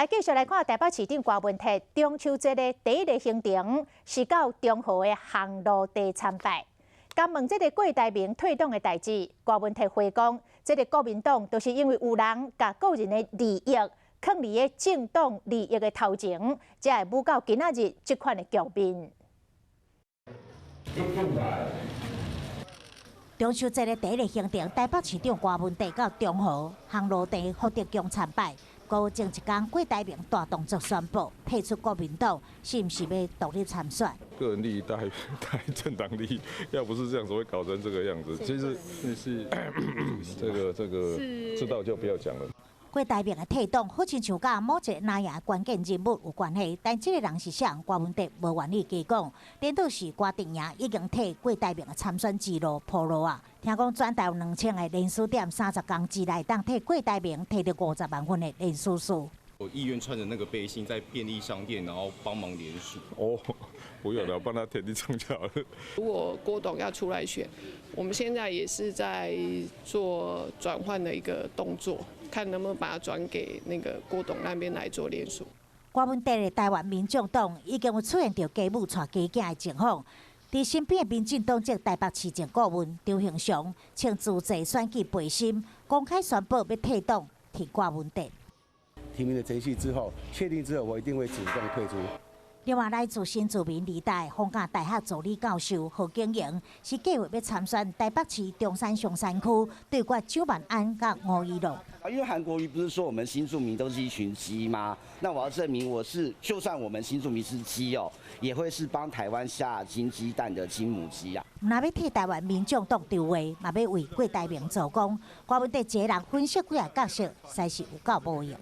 來繼續來看台北市長郭文鐵中秋節的第一个行程是到中和的烘爐地參拜。共問這个郭台銘退黨的代誌，郭文鐵回講，這个國民黨就是因為有人共個人的利益囥佇个政黨利益的頭前，才會舞到今仔日這款的局面。中秋節的第一个行程，台北市長郭文鐵到中和烘爐地福德宮參拜。閣前一工，郭台銘大動作宣布退出國民黨，是毋是欲獨立參選？個人利益大於政黨利益，要不是這樣子會搞成這個樣子。其實是這個知道就不要講了。郭台銘的退黨，好親像佮某一个藍營關鍵人物有關係，但這个人是誰，郭文鐵無願意加講。顛倒是郭陣營已經替郭台銘的參選之路鋪路啊！聽講全台2000个聯署點，30工之內當替郭台銘提著50萬份的聯署書。我意願穿着那個背心在便利商店，然後幫忙聯署。哦，不用了，幫他填一張就好了。如果郭董要出來選，我們現在也是在做轉換的一個動作，看能不能把它轉給那個郭董那邊來做聯署。郭文鐵的台灣民眾黨已經有出現著家母帶家囝的情況。佇身邊的民進黨籍台北市政顧問張興祥，穿自製選舉背心，公開宣布欲退黨，替郭文鐵。提名的程序之後，確定之後，我一定會主動退出。另外，來自新住民二代、逢甲大學助理教授何景榮，是計劃欲參選台北市中山松山區對決蔣萬安佮吳怡農。因為韓國瑜不是說我們新住民都是一群雞嗎？那我要證明我是，就算我們新住民是雞哦，也會是幫台灣下金雞蛋的金母雞啊。毋但欲替台灣民眾黨籌劃，嘛欲為郭台銘助攻。郭文鐵一个人分析幾个角色，實在是有夠無用。